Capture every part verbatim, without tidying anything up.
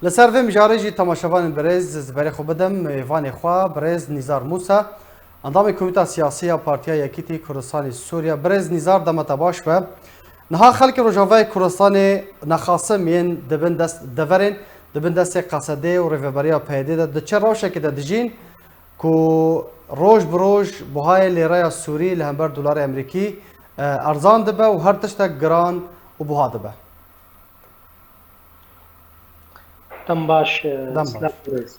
Li ser vê mijarê jî temaşevanên birêz, ez berê xwe bidim mêvanê xwe, birêz Nîzar Mûsa, endamê Komîta Siyasî ya Partiya Yekîtî Kurdistanê Sûriye. Birêz Nîzar, dema te baş be. Niha xelkê Rojavayê Kurdistanê nexasim yên di bin dest deverên, di bin destê Qesedê û rêveberiya P Y D'ê de di çi rewşekê de dijîn ku roj bi roj buhayê lêreya Sûrî li hember dolarê Amerîkî, e, erzan dibe û her tiştek giran û buha dibe? Dem baş, e, Dem baş. Silav birêz.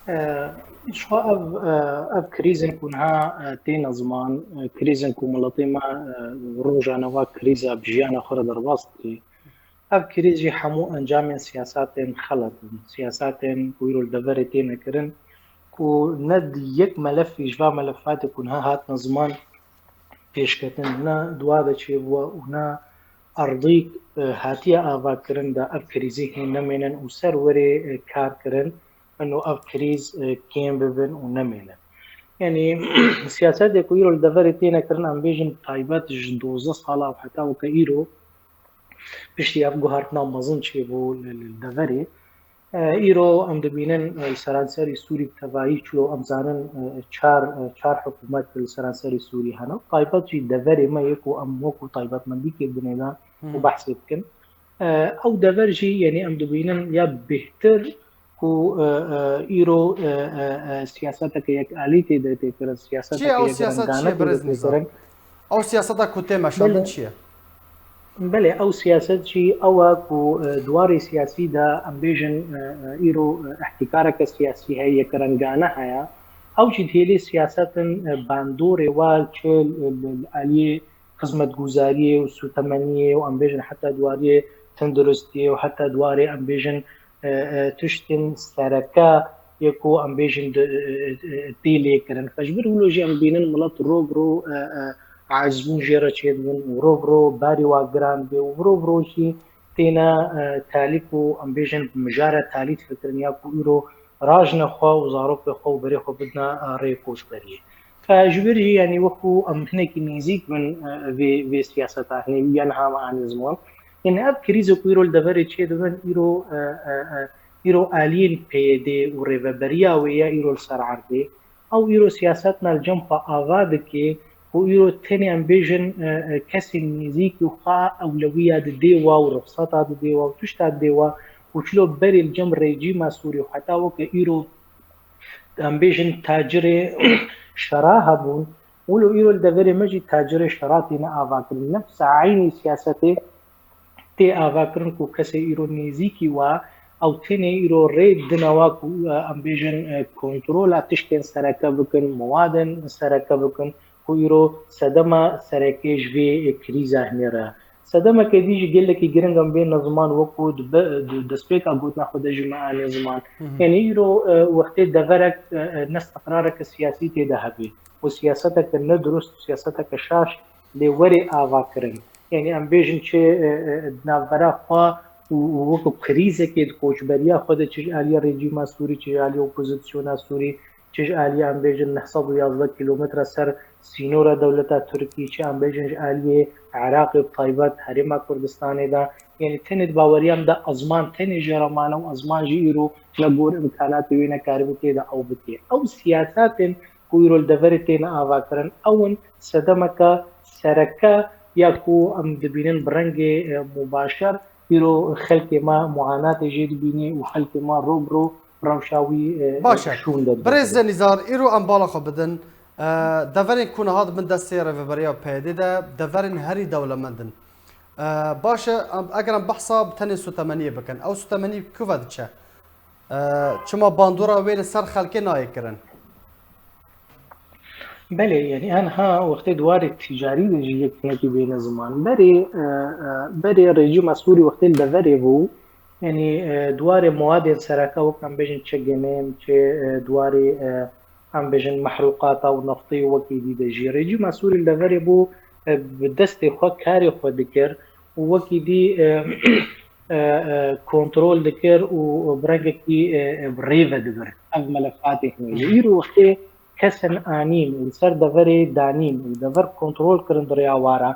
E, ji xwe ev, e, ev krîzên ku niha, e, têne ziman, e, krîzên ku miletê me, e, rojane va krîza bi jiyana xwe re derbas dike. Ev krîz jî hemû encamên siyasetên xelet in. Siyasetên ku îro li deverê têne kirin, ku ne di yek melefî ji va melefatê ku niha hatine ziman pêşketin, ne di wa de çêbûye û ne erdî, e, hatiye avakirin de ev krîzî hê nemênin û ser werê, e, kar kirin, ino ev krîz, e, kêm bibin û nemênin. Yanî siyasetê ku îro li deverê têne kirin, em bêjin taybet ji dozdeh sala û heta weke îro, piştî ev guhertina mezin çêbû li, li deverê. E, îro em dibînin, e, li seranserî Sûrî bi tevayî çilo em zanin, e, çar, e, çar hikûmet li seranserî Sûrî hene. Taybet jî deverê me yê ku em wekû taybetmendîkê binêdan û Hmm. behsê bikin. E, ew dever jî, yanî em dibînin ya bêhtir ku, e, e, îro, e, e, e, siyaseteke yekalî tê de tê kirin, siyaseteke Çi ye ew siyaset, çi ye, yekrengane tê de birêz tê Nîzar? kirin. Ew siyaseta ku tê meşandin Belê. çi ye? Belê, ew siyaset jî ew e ku, e, di warê siyasî de em bêjin, e, e, îro, e, îhtîkareke siyasî heye, yekrengane heye. Ew jî dihêlê siyasetin, e, bandorê wa çi li, li, li aliyê xizmetguzariyê û sûtemeniyê û em bêjin heta di warê tenduristiyê û heta di warê em bêjin, e, e, tiştên sereke yê ku em bêjin di, e, e, e, tê lê kirin. Ji ber wilo jî em bînin milet ro bi ro, e, e, acizbûn jê re çêdibin û ro bi ro barê wa giran dibe û bi ro bi ro jî têne, e, talîk û em bêjin bi mijara talî difikirin ya ku îro rajine xwe û zarokê xwe û berê xwe bidine, e, rê koçberiyê. Fe ji vir jî, yanî wekû em hinekî nêzîk bin, e, vê, vê siyaseta hinê ya niha me anî ziman. Yanî ev krîzê ku îro li deverê çêdibin, îro, e, e, e, îro aliyên P Y D û rêveberiya wê ya îro li ser erdê. Ew îro siyasetna li cem xwe ava dike ku îro tenê em bêjin, e, e, kesên nêzîkî xwe ewlewiya didê wa û rixseta didê wa û tişta didê wa û çilo berê li cem rejîma Sûrî û heta weke îro em bêjin tacirê şera hebûn, wilo îro li deverê me jî tacirê şera têne avakirin. Nefsa eynî siyasetê tê avakirin ku kesê îro nêzîkî wa, ew tenê îro rê didine wa ku, e, em bêjin, e, kontrola tiştên sereke bikin, miwadên sereke bikin, ku îro sedema sereke ji vê krîza hinê re. Sedemeke dî jî gelekî giring em bêne ziman, wekû di be-, di destpêka gotina xwe de jî me anî ziman. Hı hı. Yanî îro, e, wextê deverek, e, e, nestiqrareke siyasî tê de hebe û siyaseteke nedurust, siyaseteke şaş lê were avakirin. Yanî em bêjin çi, e, e, di navbera xwe û, û wekû krîzekê di koçberiya xwe de çi ji aliyê rejîma Sûrî, çi ji aliyê opozisyona Sûrî, çi ji aliyê em bêjin neh sed û yazdeh kîlometre ser sînora dewleta Tirkî, çi em bêjin ji aliyê Iraqê bi taybet herêma Kurdistanê de. Yanî tenê di baweriya min de ezman tenê jê re mane û ezman jî îro ne gor îmkanatê wê nekaribû tê de ew bike. Ew siyasetên ku îro li deverê têne avakirin, ew in sedemeke sereke ya ku em dibînin bi rengê, e, mubaşer îro xelkê me muanatê jê dibîne û xelkê me ro bi ro rewşa wî, e, Baş e. şûn de dibin. Birêz Nîzar, îro em bala xwe bidin. E, deverên ku niha di bin destê rêveberiya P Y D de, deverên herî dewlemend in. E, baş e, em, eger em behsa bi tenê sûtemeniyê bikin, ew sûtemenî bi ku ve diçe? E, çima bandora wê li ser xelkê nayê kirin? Belê, yanî, aniha wextê di warê ticarî de jî yek hinekî bêne ziman. Berê, e, e, berê rejîma Sûrî wextê li deverê bû, yanî, e, di warê muadên sereke, wek em bêjin çi genêm, çi, e, di warê, e, em bêjin mehrûqata û neftê û wekî dî de jî. Rejîma Sûrî li deverê bû, e, bi destê xwe karê xwe dikir û wekî dî, e, e, e, kontrol dikir û bi rengekî, e, e, bi rê ve dibir ev melefatê hinê. Ji îro wextê kesên anîn û li ser deverê danîn û dever kontrol kirin di rêya wa re.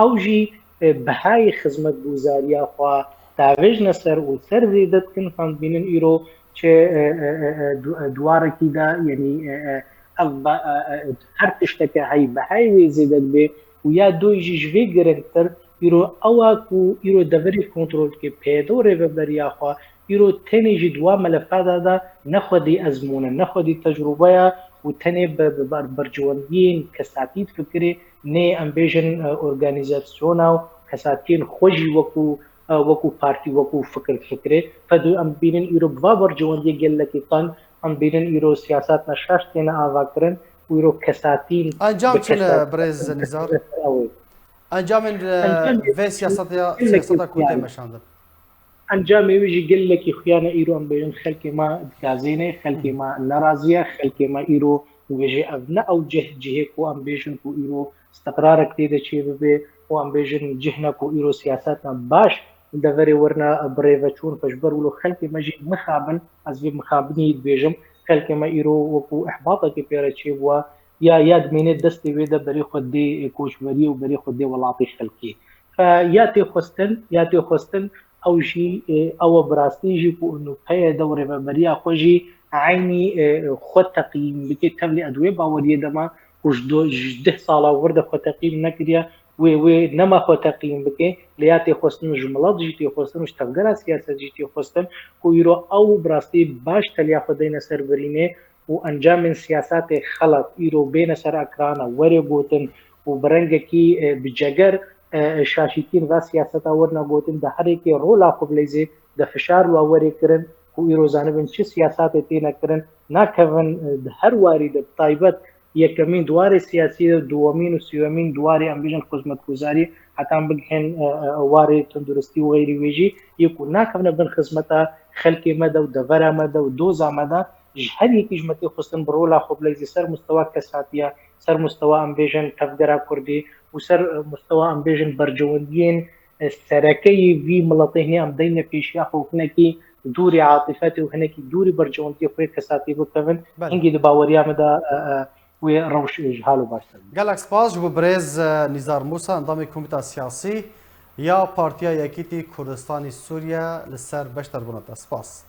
Ew jî, e, bihayê xizmetguzariya xwe, davêjne ser û ser zêde dikin, em dibînin îro çi, e, e, e, e, du-, e, duwarekî de, yanî, e, e, ev be-, e, e, her tişteke heyî bi heyî wê zêde dibe û ya doyî jî ji vê girîngtir îro ew e ku îro deverê kontrol dike, P Y D û rêveberiya xwe, îro tenê jî di wa melefa de de ne xwedî ezmûn e, ne xwedî tecrûbe ye û tenê bi, bi ber-, berjewendiyên kesatî difikirê, nê em bêjin, e, organîzasyona û kesatiyên xwe jî wekû, e, wekû partî, wekû fikir difikirê. Fedû em bînin îro bi va berjewendiyê gelekî teng, em bînin îro siyasatna şaş têne avakirin û îro kesatîn Encam bi çi ne kesat birêz Nizar? Ew ê. Encamên, e, Encamê vê siyaseta, gelekî siyaseta ku tê xuyan. Meşandin. Encamê wî jî gelekî xuyan e, îro em bêjin xelkê me digazêne, xelkê me nerazî ye, xelkê me îro dibêje ev ne ew cih, cihê ku em bêjin ku îro istiqrarek tê de çêbibe û em bêjin cih ne ku îro siyasetna baş li deverê werine birêveçûn. Ji ber wilo xelkê me jî mixabin, ez vê mixabinî dibêjim, xelkê me îro wekû ihbatekê pê re çêbûye, ya, ya dimêne destê wê de berê xwe dê koçberiyê û berê xwe dê welatê xelkê. Fe ya tê xwestin, ya tê xwestin, ew jî, e, ew e bi rastî jî ku nû P Y D û rêveberiya xwe jî eynî, e, xwe teqîm bike. Tevlî ez di wê baweriyê de me ku ji do-, ji deh sala wir de xwe teqîm nekiriye, wê, wê nema xwe teqîm bike, lê ya tê xwestin ji milet jî tê xwestin û ji tevgera siyaset jî tê xwestin ku îro ew bi rastî baş teliya xwe deyne ser birînê û encamên siyasetê xelet îro bêne ser ekrana, were gotin û bi rengekî, e, bi ceger, e, şaşîtiyên va siyaseta werine gotin, de herêkê rola xwe bileyzê, de fişar wa were kirin ku îro zanibin çi siyasetê têne kirin, nakevin, e, di her warî de, bi taybet yekemîn di warê siyasî de, duwemîn û sêwemîn di warê, em bêjin, xizmetguzarî, heta em bigihên, e, e, warê tunduristî û xeyrî wê jî, yê ku nakevine bin xizmeta xelkê me de û devera me de û doza me de, ji her yekî ji me tê xwestin bi rola xwe bileyzê ser mustewa kesatiya, ser mustewa, em bêjin, tevgera kurdî û ser, e, mustewa, em bêjin, bercewendiyên, e, serekeyê vî miletê hinê em deyne pêşiya xwe û hinekî dûrî atîfetê û hinekî dûrî bercewendiyê xwe yê kesatî bikevin. Belê. Hingî di baweriya me de, e, e, wê rewş ji hal û baş ser. Gelek spas ji bo birêz, e, Nîzar Mûsa, endamê Komîta Siyasî ya Partiya Yekîtî Kurdistanî Sûriye li ser beşdarbûna te. Spas.